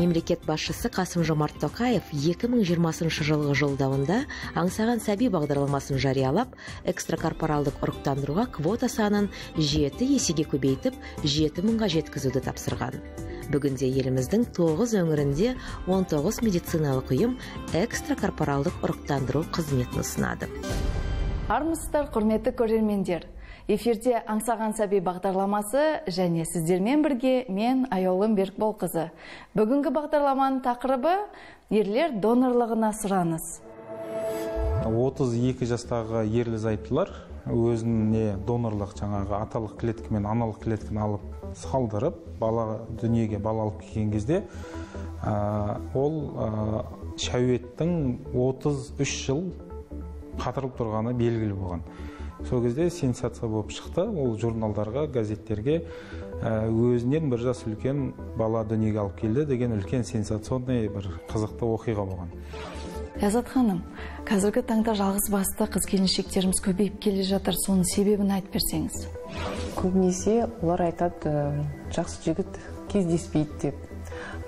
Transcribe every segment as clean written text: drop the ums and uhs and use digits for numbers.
Мемлекет басшысы Қасым-Жомарт Тоқаев 2020 жылғы жолдауында Аңсаған сәби бағдарламасын жариялап, экстракорпоралдық ұрықтандыруға квота санын 7 есеге көбейтіп, 7 мыңға жеткізуді тапсырған. Бүгінде еліміздің 9 өңірінде 19 медициналық ұйым экстракорпоралдық ұрықтандыру қызметін ұсынады. Армысыздар, құрметті көрермендер! Эфирде Аңсаған сәби бағдарламасы және сіздермен бірге мен Аяулым Берікболқызы. Бүгінгі бағдарламаның тақырыбы ерлер донорлығына сұраныс. 32 жастағы ерлі зайыптылар өзіне донорлық жаңағы аталық клетка мен аналық клетканы алып салдырып, бала дүниеге бала алып келген кезде ол шәуеттің 33 жыл қатырылып тұрғаны белгілі болған. Сол кезде сенсация болып шықты, ол журналдарға, газеттерге өзінен бір жас үлкен бала дүниеге алып келді деген үлкен сенсационный бір қызықты оқиға болған. Ләззат ханым, қазіргі таңда жалғыз басты қыз келіншектеріміз көбейіп келе жатыр, соның себебін айтып берсеңіз. Көбінесе олар айтады, жақсы жігіт кездеспейді деп.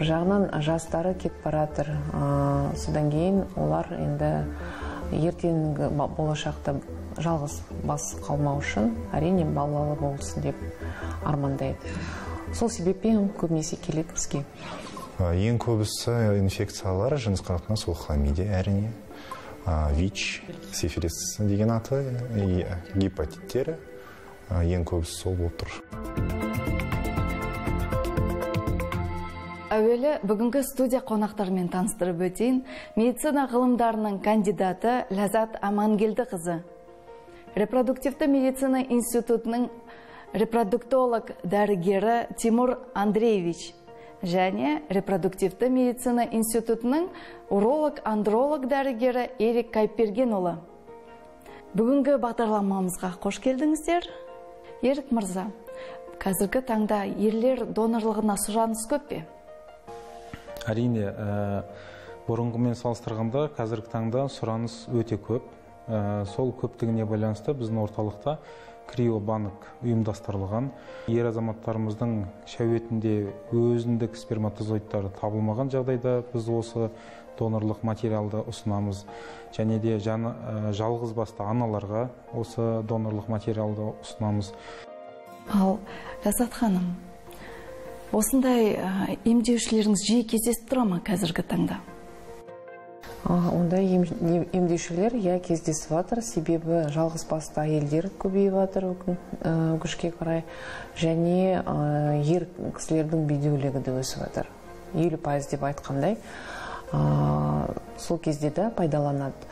Бір жағынан жастары кетіп баратыр, содан кейін олар енді ертеңгі болашақта жалғыз бас қалмау үшін әрине балалы болсын деп армандайды. Сол себеппен көбінесе келеді бізге. Ең көбісі инфекциялар жыныс қатынас, ол хламидия әрине, ВИЧ, сифилис деген аты, гепатиттері, ең көбісі сол болып тұр. Әуелі бүгінгі студия қонақтарымен таныстырып өтейін. Медицина ғылымдарының кандидаты Ләззат Амангелдіқызы, репродуктивті медицина институтының репродуктолог дәрігері Тимур Андреевич және репродуктивті медицина институтының уролог-андролог дәрігері Ерік Кайпергенұлы. Бүгінгі бағдарламамызға қош келдіңіздер. Ерік мырза, қазіргі таңда ерлер донорлығына сұраныс көп пе? Әрине, бұрынғымен салыстырғанда қазіргі таңда сұраныс өте көп. Сол көптігіне байланысты біздің орталықта криобанк ұйымдастырылған. Ер азаматтарымыздың шәуетінде өзіндік сперматозоидтары табылмаған жағдайда біз осы донорлық материалды ұсынамыз. Және де жалғыз басты аналарға осы донорлық материалды ұсынамыз. Ал, Ләззат ханым, осындай емдеушілеріңіз жиі кездесіп тұра ма қазіргі таңда? Ондай емдеушілер кездесіп жатыр, себебі жалғыз басты әйелдер көбейіп жатыр өкінішке қарай, және ер кісілердің бедеулігі де өсіп жатыр. 50% деп айтқандай, сол кезде де пайдаланады.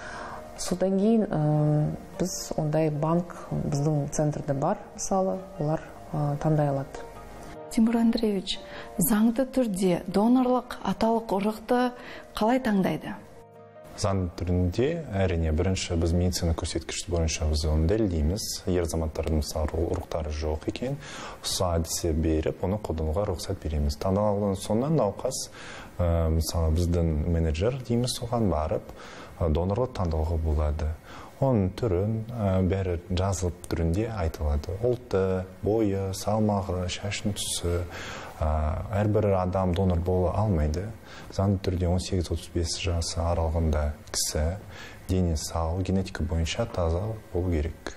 Содан кейін біз ондай банк біздің центрде бар, мысалы, олар таңдай алады. Тимур Андреевич, заңды түрде донорлық аталық ұрықты қалай таңдайды? Заңды түрінде, әрине, бірінші біз медицина көрсеткіші бойынша біз оны дәлелдейміз. Ер азаматтардың мысалы ұрықтары жоқ екен, әдісі беріп, оны қолдануға рұқсат береміз. Таңдалған соңынан науқас, мысалы, біздің менеджер дейміз, соған барып, донорлық таңдауға болады. Оның түрін бәрі жазылып түрінде айтылады. Ұлты, бойы, салмағы, шашының түсі. Әрбір адам донор бола алмайды. Заңды түрде 18-35 жасы аралығында кісі дені сау, генетика бойынша таза болу керек.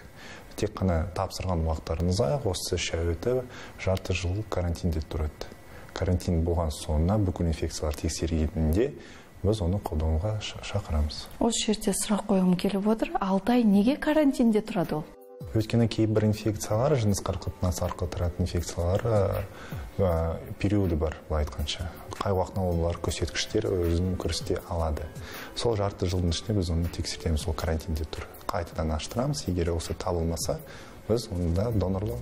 Тек қана тапсырған уақыттарыңызға осы шәуеті жарты жыл карантинде тұрады. Карантин болған соңына бүкіл инфекциялар тексерілгенде біз оны қолдануға шақырамыз. Осы жерде сұрақ қойғым келіп отыр. 6 ай неге карантинде тұрады ол? Өйткені кейбір инфекциялар, жыныс қатынасы арқылы таратын инфекциялар периоды бар, былай айтқанша. Қай уақытта олар көрсеткіштер өзін көрсете алады. Сол жарты жылдың ішінде біз оны тексертеміз, ол карантинде тұр. Қайтадан аштырамыз, егер осы табылмаса, біз онда донорлық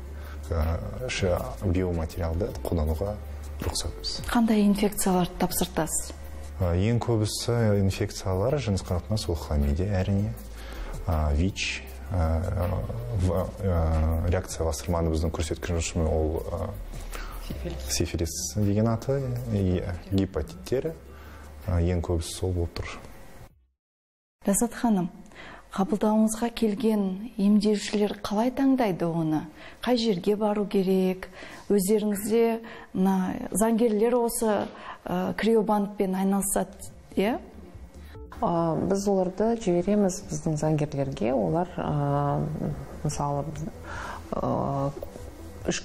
биоматериалды қолдануға рұқсатпыз. Қандай инфекцияларды тапсыртасыз? Ең көбісі инфекциялар жыныс қатынас, ол хламидия әрине, ВИЧ, реакция Вассермана біздің көрсеткішіміз ол сифилис деген аты, гепатиттері, ең көбісі сол болып тұр. Ләззат ханым, Қабылдауыңызға келген емделушілер қалай таңдайды оны? Қай жерге бару керек? Өздеріңізде мына заңгерлер осы криобанкпен айналысады, иә? Біз оларды жібереміз біздің заңгерлерге. Олар мысалы 3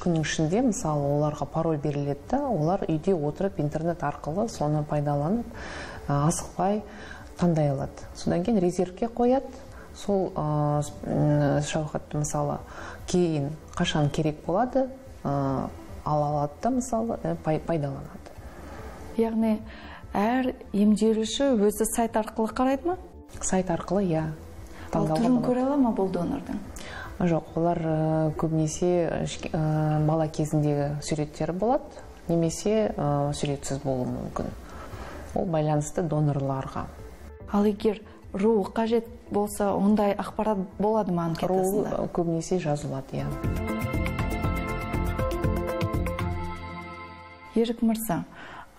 күннің ішінде, мысалы, оларға пароль беріледі да, олар үйде отырып интернет арқылы соны пайдаланып, асықпай таңдай алады. Содан кейін резервке қояды. Сол шәуһатты, мысалы, кейін қашан керек болады, ала алады да, мысалы, пайдаланады. Яғни әр емделуші өзі сайт арқылы қарайды ма? Сайт арқылы, иә. Ал түрін көре ала ма бұл донордың? Жоқ, олар көбінесе бала кезіндегі суреттері болады, немесе суретсіз болуы мүмкін. Ол байланысты донорларға. Ал егер руы қажет болса, ондай ақпарат болады ма анкетасында? Руы көбінесе жазылады, иә. Ерік мырза,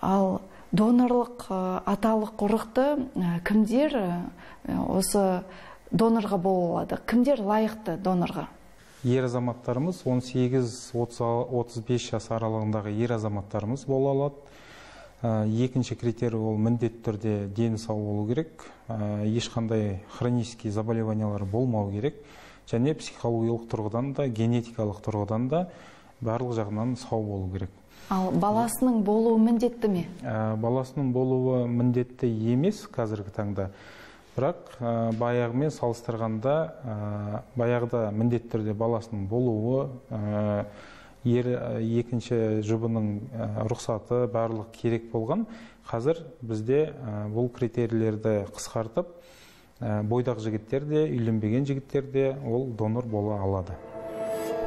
ал донорлық аталық ұрықты кімдер осы донорға бола алады? Кімдер лайықты донорға? Ер азаматтарымыз 18-35 жас аралығындағы ер азаматтарымыз бола алады. Екінші критерий ол міндетті түрде дені сау болу керек, ешқандай хронический заболеваниялар болмау керек, және психологиялық тұрғыдан да, генетикалық тұрғыдан да барлық жағынан сау болу керек. Ал баласының болуы міндетті ме? Баласының болуы міндетті емес қазіргі таңда. Бірақ баяғымен салыстырғанда, баяғыда міндетті түрде баласының болуы, екінші жұбының рұқсаты барлық керек болған. Қазір бізде бұл критерийлерді қысқартып, бойдақ жігіттер де, үйленбеген жігіттер де ол донор бола алады.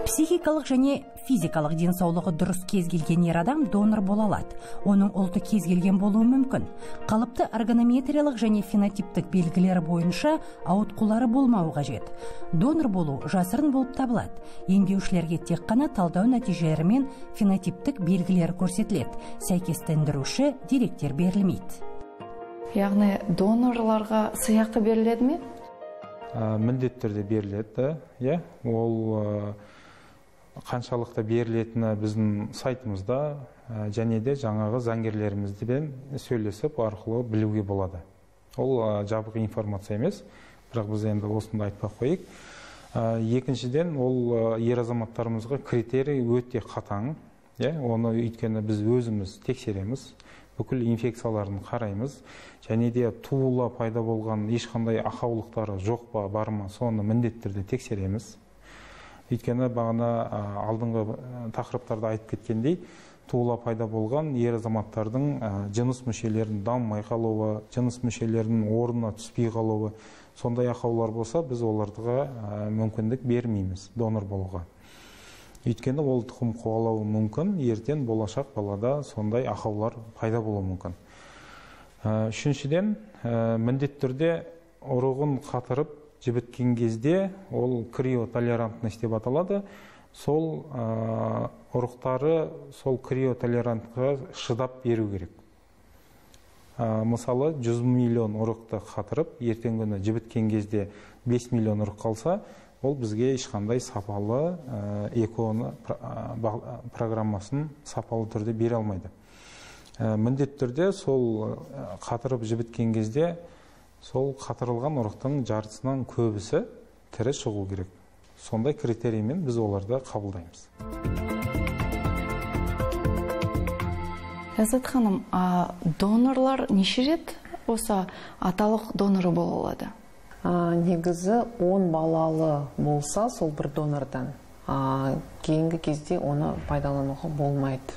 Психикалық және физикалық денсаулығы дұрыс кез келген ер адам донор бола алады. Оның ұлты кез келген болуы мүмкін. Қалыпты органометриялық және фенотиптік белгілері бойынша ауытқулары болмауы қажет. Донор болу жасырын болып табылады. Емдеушілерге тек қана талдау нәтижелері мен фенотиптік белгілері көрсетіледі. Сәйкестендіруші деректер берілмейді. Яғни донорларға сыйақы беріледі ме? Міндетті түрде беріледі, иә. Ол қаншалықты берілетіні біздің сайтымызда және де жаңағы заңгерлерімізбен сөйлесіп арқылы білуге болады. Ол жабық информация емес, бірақ біз енді осында айтпақ қояйық. Екіншіден, ол ер азаматтарымызға критерий өте қатаң. Оны өйткені біз өзіміз тексереміз, бүкіл инфекцияларын қараймыз, және де туыла пайда болған ешқандай ақаулықтары жоқ па, бар ма, соны міндетті түрде тексереміз. Өйткені бағана алдыңғы тақырыптарда айтып кеткендей, туыла пайда болған ер азаматтардың жыныс мүшелерінің дамымай қалуы, жыныс мүшелерінің орнына түспей қалуы, сондай ақаулар болса, біз оларға мүмкіндік бермейміз донор болуға. Өйткені ол тұқым қуалауы мүмкін, ертең болашақ балада сондай ақаулар пайда болуы мүмкін. Үшіншіден, міндетті түрде ұрығын қатырып жібіткен кезде, ол криотолерантность деп аталады, сол ұрықтары сол криотолерантқа шыдап беру керек. Мысалы, 100 миллион ұрықты қатырып, ертеңгі күні жібіткен кезде 5 миллион ұрық қалса, ол бізге ешқандай сапалы ЭКО программасын сапалы түрде бере алмайды. Міндетті түрде сол қатырып жібіткен кезде сол қатырылған ұрықтың жартысынан көбісі тірі шығу керек. Сондай критериймен біз оларды қабылдаймыз. Ләззат ханым, донорлар неше рет осы аталық доноры бола алады? Негізі 10 балалы болса, сол бір донордан, кейінгі кезде оны пайдалануға болмайды.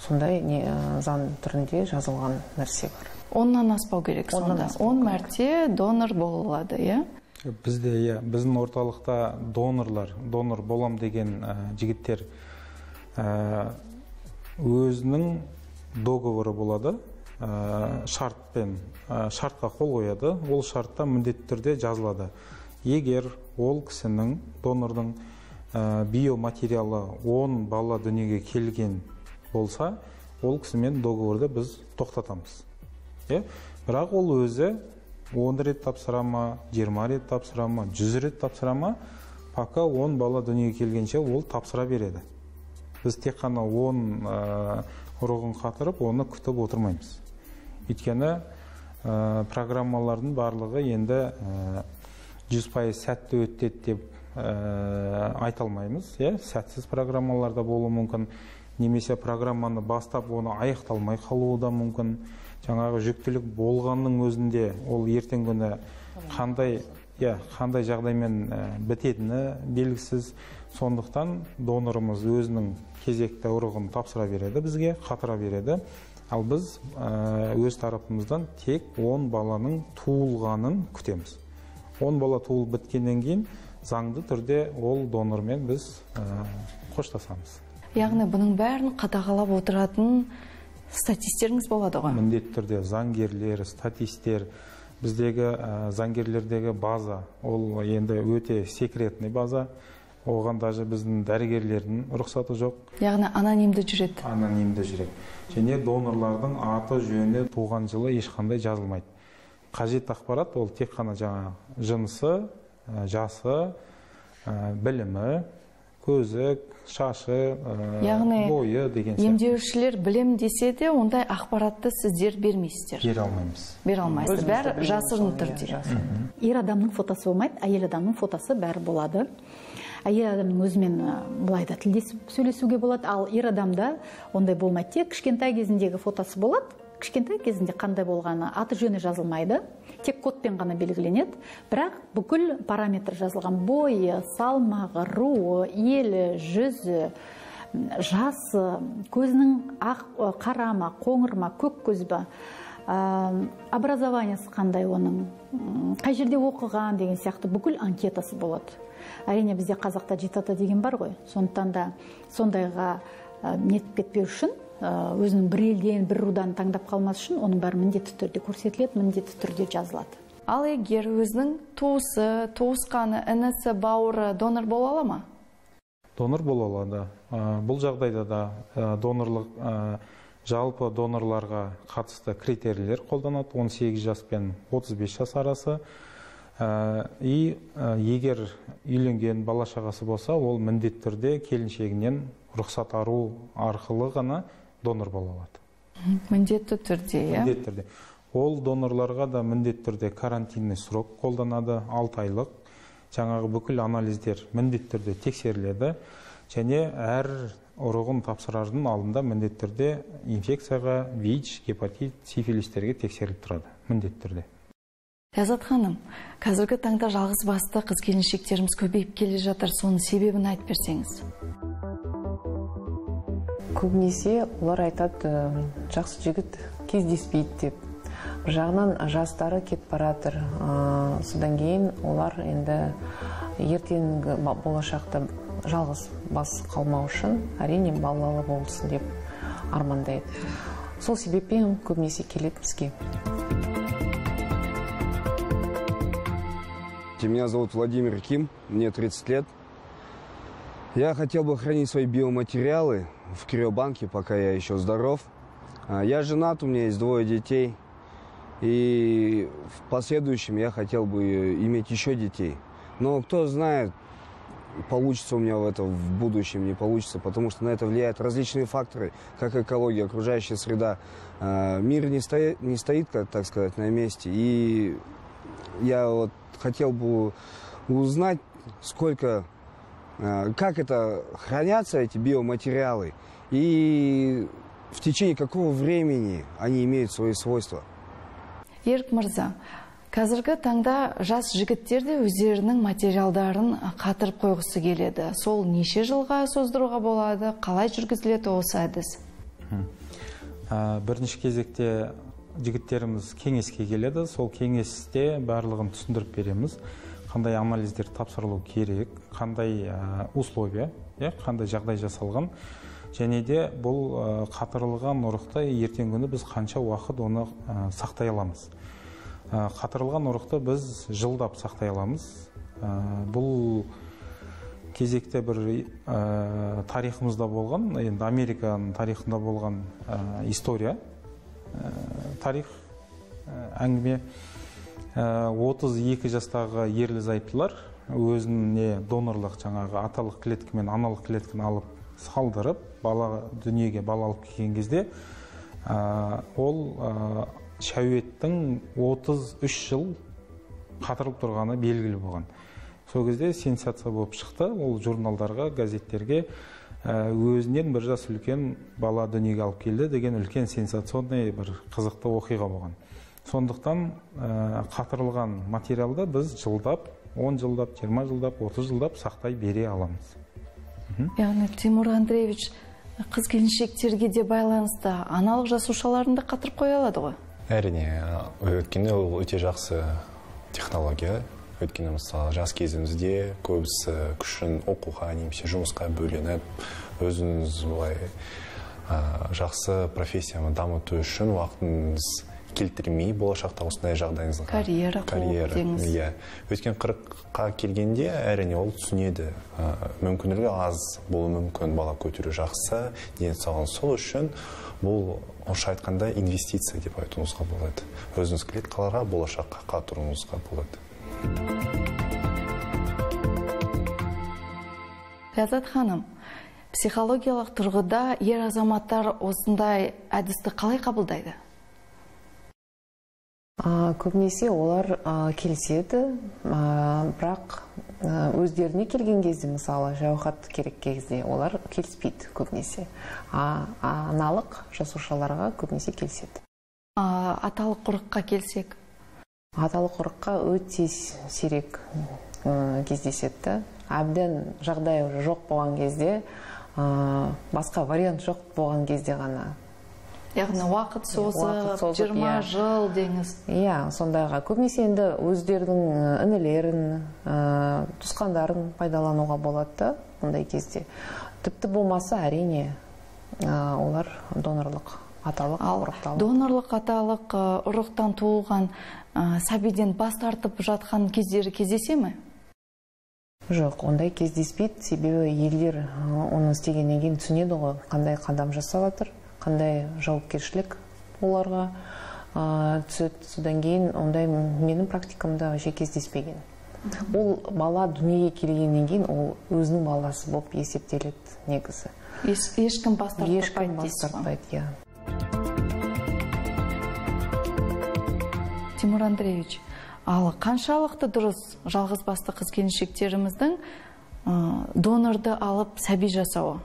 Сондай заң түрінде жазылған нәрсе бар. 10-нан аспау керек сонда. 10 мәрте донор бола алады, иә? Бізде, иә, біздің орталықта донорлар, донор болам деген жігіттер өзінің договоры болады, шартпен, шартқа қол қояды. Ол шартта міндетті түрде жазылады. Егер ол кісінің, донордың биоматериалы 10 бала дүниеге келген болса, ол кісімен договорды біз тоқтатамыз. Бірақ ол өзі 10 рет тапсыра ма, 20 рет тапсыра ма, 100 рет тапсыра ма, пока 10 бала дүниеге келгенше ол тапсыра береді. Біз тек қана 10 ұрығын қатырып, оны күтіп отырмаймыз. Өйткені программалардың барлығы енді 100% сәтті өтеді деп айта алмаймыз. Сәтсіз программалар да болуы мүмкін, немесе программаны бастап оны аяқталмай қалуы да мүмкін. Жаңағы жүктілік болғанның өзінде ол ертең күні қандай жағдаймен бітетіні белгісіз. Сондықтан донорымыз өзінің кезекті ұрығын тапсыра береді, бізге қатыра береді. Ал біз өз тарапымыздан тек 10 баланың туылғанын күтеміз. 10 бала туылып біткеннен кейін заңды түрде ол донормен біз қоштасамыз. Яғни бұның бәрін қадағалап отыратын статистеріңіз болады ғой? Міндетті түрде заңгерлер, статистер, біздегі заңгерлердегі база, ол енді өте секретный база. Оған даже біздің дәрігерлердің рұқсаты жоқ. Яғни анонимді жүреді. Анонимді жүреді. Және донорлардың аты, жөні, туған жылы ешқандай жазылмайды. Қажет ақпарат ол тек қана жаңа жынысы, жасы, білімі, көзі, шашы, бойы деген сияқты. Емдеушілер білем десе де, ондай ақпаратты сіздер бермейсіздер. Бере алмаймыз. Бере алмайсыз. Бәрі жасырын түрде. Ер адамның фотосы болмайды, әйел адамның фотосы бәрі болады. Әйел адамның өзімен былай да тілдесіп сөйлесуге болады, ал ер адамда ондай болмайды. Тек кішкентай кезіндегі фотосы болады. Кішкентай кезінде қандай болғаны, аты жөні жазылмайды, тек кодпен ғана белгіленеді. Бірақ бүкіл параметр жазылған: бойы, салмағы, руы, елі, жүзі, жасы, көзінің ақ, қара ма, қоңыр ма, көк көз ба, образованиесі қандай оның, қай жерде оқыған деген сияқты бүкіл анкетасы болады. Әрине бізде қазақта жеті ата деген бар ғой, сондықтан да сондайға нетіп кетпеу үшін, өзінің бір елден, бір рудан таңдап қалмас үшін оның бәрі міндетті түрде көрсетіледі, міндетті түрде жазылады. Ал егер өзінің туысы, туысқаны, інісі, бауыры донор бола ала ма? Донор бола алады. Бұл жағдайда да донорлық, жалпы донорларға қатысты критерийлер қолданады. 18 жас пен 35 жас арасы. И егер үйленген бала шағасы болса, ол міндетті түрде келіншегінен рұқсат алу арқылы ғана донор бола алады. Міндетті түрде, иә? Міндетті түрде. Ол донорларға да міндетті түрде карантинный срок қолданады, 6 айлық. Жаңағы бүкіл анализдер міндетті түрде тексеріледі. Және әр ұрығын тапсырардың алдында міндетті түрде инфекцияға, ВИЧ, гепатит, сифилистерге тексеріліп тұрады. Міндетті түрде. Ләззат ханым, қазіргі таңда жалғыз басты қыз келіншектеріміз көбейіп келе жатыр. Соның себебін айтып берсеңіз. Көбінесе олар айтады, жақсы жігіт кездеспейді деп. Бір жағынан жастары кетіп баратыр. Содан кейін олар енді ертеңгі болашақта жалғыз бас қалмау үшін әрине балалы болсын деп армандайды. Сол себеппен көбінесе келеді бізге. Меня зовут Владимир Ким, мне 30 лет. Я хотел бы хранить свои биоматериалы в криобанке, пока я еще здоров. Я женат, у меня есть 2 детей. И в последующем я хотел бы иметь еще детей. Но кто знает, получится у меня в этом в будущем, не получится, потому что на это влияют различные факторы, как экология, окружающая среда. Мир не стоит, как так сказать, на месте. И я вот хотел бы узнать, сколько, как это хранятся, эти биоматериалы, и в течение какого времени они имеют свои свойства. Ерік мырза, қазіргі таңда жас жігіттер де өздерінің материалдарын қатырып қойғысы келеді. Сол неше жылға создыруға болады, қалай жүргізіледі осы әдіс? Бірінші кезекте жігіттеріміз кеңеске келеді. Сол кеңесте барлығын түсіндіріп береміз. Қандай анализдер тапсырылу керек, қандай условия, қандай жағдай жасалған. Және де бұл қатырылған ұрықты ертеңгі күні біз қанша уақыт оны сақтай аламыз. Қатырылған ұрықты біз жылдап сақтай аламыз. Бұл кезекте бір тарихымызда болған, енді Американың тарихында болған история, тарих, әңгіме. 32 жастағы ерлі зайыптылар өзіне донорлық жаңағы аталық клетка мен аналық клетканы алып салдырып, бала дүниеге бала алып келген кезде ол шәуеттің 33 жыл қатырылып тұрғаны белгілі болған. Сол кезде сенсация болып шықты. Ол журналдарға, газеттерге өзінен бір жас үлкен бала дүниеге алып келді деген үлкен сенсационный бір қызықты оқиға болған. Сондықтан қатырылған материалды біз жылдап, 10 жылдап, 20 жылдап, 30 жылдап сақтай бере аламыз. Яғни, Тимур Андреевич, қыз келіншектерге де байланысты аналық жасушаларын да қатырып қоя алады ғой? Әрине, өйткені ол өте жақсы технология. Өйткені, мысалы, жас кезімізде көбісі күшін оқуға немесе жұмысқа бөленіп, өзіңіз былай жақсы профессияны дамыту үшін уақытыңыз келтірмей болашақта осындай жағдайыңызға карьера қуып деңіз. Иә. Өйткені 40-қа келгенде әрине ол түсінеді. Мүмкіндігі аз болуы мүмкін, бала көтеру жақсы, денсаулығы сол үшін бұл орысша айтқанда инвестиция деп айтуыңызға болады. Өзіңіз клеткаларға болашаққа қатыруыңызға болады. Ләззат ханым, психологиялық тұрғыда ер азаматтар осындай әдісті қалай қабылдайды? Көбінесе олар келіседі, бірақ өздеріне келген кезде, мысалы, жауһат керек кезде олар келіспейді көбінесе. Аналық жасушаларға көбінесе келіседі. Аталық ұрыққа келсек? Аталық ұрыққа өте сирек кездеседі. Әбден жағдай жоқ болған кезде, басқа вариант жоқ болған кезде ғана. Яғни уақыт созып, 20 жыл деңіз. Иә, сондайға. Көбінесе енді өздерінің інілерін, туысқандарын пайдалануға болады да ондай кезде. Тіпті болмаса, әрине, олар донорлық аталық ұрықтан. Донорлық аталық ұрықтан туылған сәбиден бас тартып жатқан кездері кездесе ме? Жоқ, ондай кездеспейді, себебі елдер оны істегеннен кейін түсінеді ғой, қандай қадам жасап жатыр, қандай жауапкершілік оларға түседі. Содан кейін ондай менің практикамда вообще кездеспеген. Ол бала дүниеге келгеннен кейін ол өзінің баласы болып есептеледі негізі. Ешкім бас тартпайды. Ешкім бас тартпайды, иә. Тимур Андреевич, ал қаншалықты дұрыс жалғыз басты қыз келіншектеріміздің донорды алып сәби жасауы?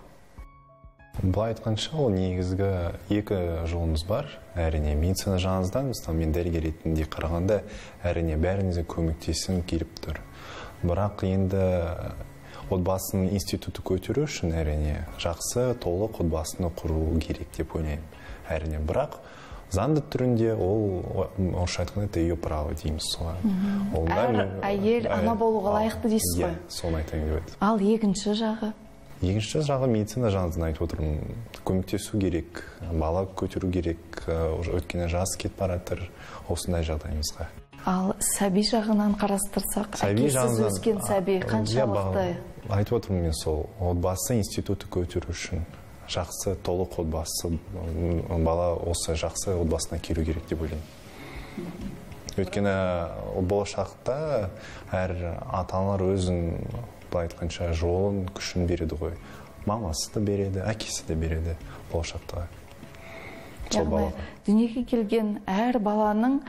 Былай айтқанша, ол негізгі екі жолымыз бар. Әрине, медицина жағынан, мысалы, мен дәрігер ретінде қарағанда, әрине, бәрімізге көмектескім келіп тұр. Бірақ енді отбасының институты көтеру үшін, әрине, жақсы, толық отбасыны құру керек деп ойлаймын. Әрине, бірақ заңды түрінде ол, орысша айтқанда, это ее право дейміз соған. Әр әйел ана болуға лайықты дейсіз ғой? Иә, соны айтайын деп едім. Ал екінші жағы? Екінші жағы медицина жағынан айтып отырмын. Көмектесу керек, бала көтеру керек, өйткені жас кетіп бара жатыр осындай жағдайымызға. Ал сәби жағынан қарастырсақ, әкесіз өскен сәби қаншалықты? Айтып отырмын мен сол, отбасы институты көтеру үшін жақсы, толық отбасы, бала осы жақсы отбасына келу керек деп ойлаймын. Өйткені болашақта әр ата-аналар өзін, былай айтқанша, жолын, күшін береді ғой. Мамасы да береді, әкесі де береді болашақта. Яғни, дүниеге келген әр баланың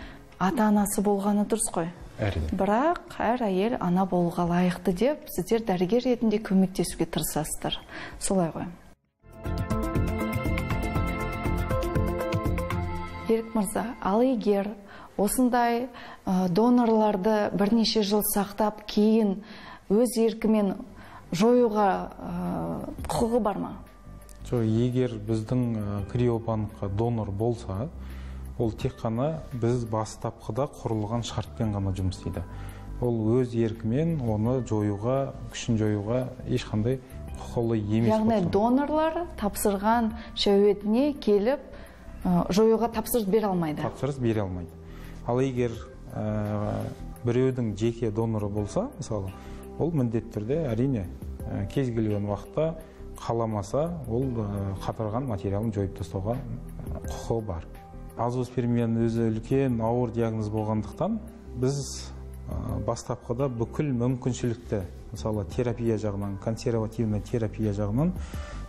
ата-анасы болғаны дұрыс қой. Әрине. Бірақ әр әйел ана болуға лайықты деп сіздер дәрігер ретінде көмектесуге тырысасыздар. Солай ғой. Ерік мырза, ал егер осындай донорларды бірнеше жыл сақтап, кейін өз еркімен жоюға құқығы бар ма? Жоқ, егер біздің криобанкқа донор болса, ол тек қана біз бастапқыда құрылған шартпен ғана жұмыс істейді. Ол өз еркімен оны жоюға, күшін жоюға ешқандай құқылы емес. Яғни донорлар тапсырған шәуетіне келіп жоюға тапсырыс бере алмайды. Тапсырыс бере алмайды. Ал егер біреудің жеке доноры болса, мысалы, ол міндетті түрде әрине кез келген уақытта қаламаса, ол қатырған материалын жойып тастауға құқығы бар. Азооспермияның өзі үлкен ауыр диагноз болғандықтан, Біз бастапқыда бүкіл мүмкіншілікті, мысалы, терапия жағынан, консервативный терапия жағынан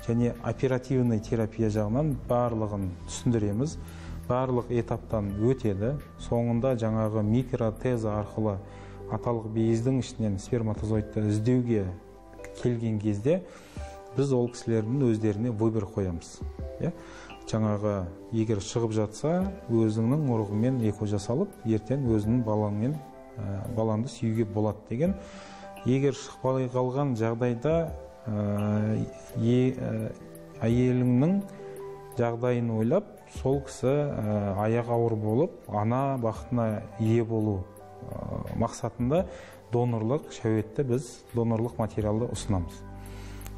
және оперативный терапия жағынан барлығын түсіндіреміз. Барлық этаптан өтеді. Соңында жаңағы микротеза арқылы аталық бездің ішінен сперматозоидты іздеуге келген кезде біз ол кісілердің өздеріне выбор қоямыз. Жаңағы егер шығып жатса, өзіңнің ұрығымен ЭКО жасалып, ертең өзіңнің балаңмен балаңды сүюге болады деген. Егер шықпай қалған жағдайда әйеліңнің жағдайын ойлап, сол кісі аяғы ауыр болып, ана бақытына ие болу мақсатында донорлық шәуетті біз донорлық материалды ұсынамыз.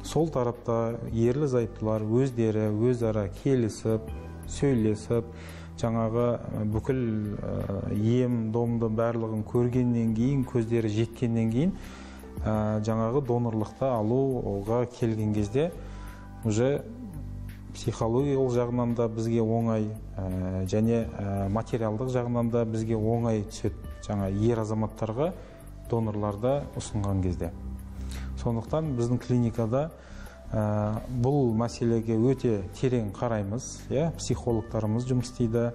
Сол тарапта ерлі зайыптылар өздері өзара келісіп, сөйлесіп, жаңағы бүкіл ем домды барлығын көргеннен кейін, көздері жеткеннен кейін жаңағы донорлықты алуға келген кезде уже психологиялық жағынан да бізге оңай, және материалдық жағынан да бізге оңай түседі жаңа ер азаматтарға донорларды ұсынған кезде. Сондықтан біздің клиникада бұл мәселеге өте терең қараймыз, психологтарымыз жұмыс істейді.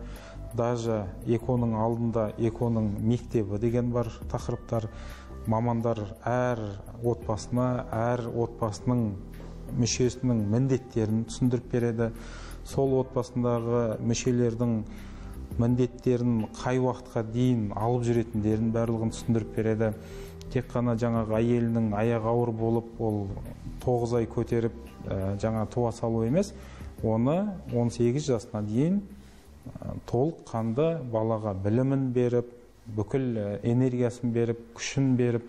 Даже ЭКО-ның алдында ЭКО-ның мектебі деген бар тақырыптар, мамандар әр отбасына, әр отбасының мүшесінің міндеттерін түсіндіріп береді. Сол отбасындағы мүшелердің міндеттерін қай уақытқа дейін алып жүретіндерін барлығын түсіндіріп береді. Тек қана жаңағы әйелінің аяғы ауыр болып, ол 9 ай көтеріп жаңа туа салу емес, оны 18 жасына дейін толық қанды балаға білімін беріп, бүкіл энергиясын беріп, күшін беріп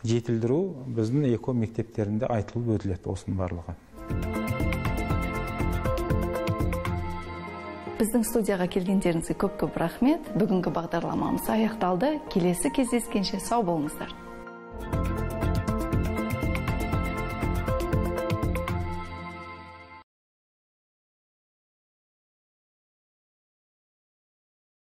жетілдіру біздің ЭКО мектептерінде айтылып өтіледі осының барлығы. Біздің студияға келгендеріңізге көп-көп рахмет. Бүгінгі бағдарламамыз аяқталды. Келесі кездескенше сау болыңыздар.